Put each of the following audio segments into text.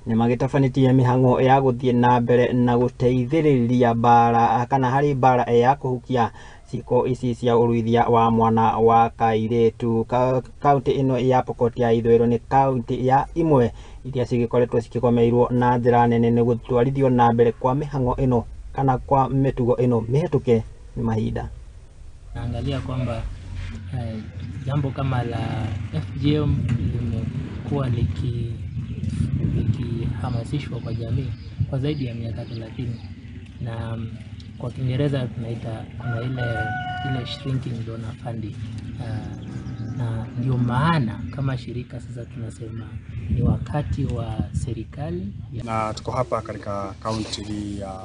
Nĩ magĩtabanĩtie mĩhang'o ya gũthiĩ na mbere na gũteithĩrĩria mbara kana harĩ mbara ya kũhukia ciĩko ici cia ũruithia wa mwana wa kairĩtu. Kaunti ĩno ya Pokot ya ithũĩro nĩ kaunti ya imwe iria cigĩkoretwo cikĩgomeirwo na njĩra nene nĩ gũtwarithio na mbere kwa mĩhang'o ĩno kana kwa mĩtugo ĩno mĩhetũke nĩ mahinda. Naangalia kwamba jambo kama la FGM limekuwa likihamasishwa kwa jamii kwa zaidi ya miaka 30, na kwa Kiingereza tunaita kuna ile shrinking donor funding, na ndio maana kama shirika sasa tunasema ni wakati wa serikali. Na tuko hapa katika kaunti ya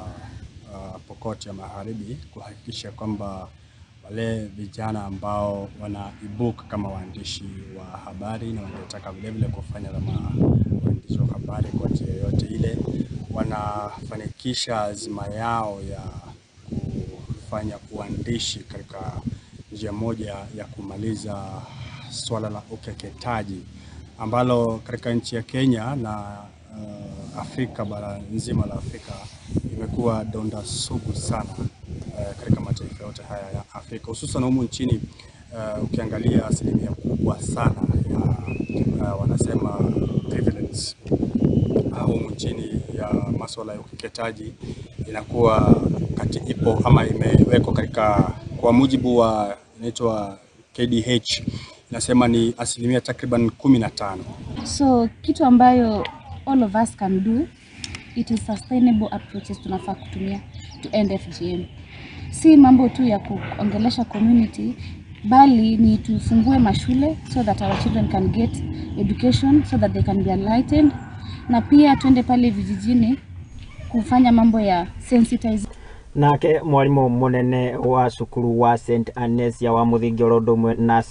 Pokot ya Magharibi kuhakikisha kwamba wale vijana ambao wanaibuka kama waandishi wa habari na wangetaka vilevile kufanya kama waandishi wa habari kwa njia yoyote ile, wanafanikisha azima yao ya kufanya uandishi katika njia moja ya kumaliza swala la ukeketaji ambalo katika nchi ya Kenya na Afrika, bara nzima la Afrika, imekuwa donda sugu sana katika mataifa yote haya ya Afrika, hususan humu nchini. Ukiangalia asilimia kubwa sana ya wanasema prevalence humu nchini ya masuala ya ukeketaji inakuwa kati ipo ama imewekwa katika, kwa mujibu wa inaitwa KDH, inasema ni asilimia takriban 15. So kitu ambayo all of us can do, it is sustainable approaches tunafaa kutumia to end FGM. Si mambo tu ya kuongelesha community, bali ni tufungue mashule so that our children can get education, so that they can be enlightened, na pia tuende pale vijijini kufanya mambo ya sensitize. Nake mwarimu munene wa cukuru wa St Anesia wa Muthingi oro ũndũ ũmwe na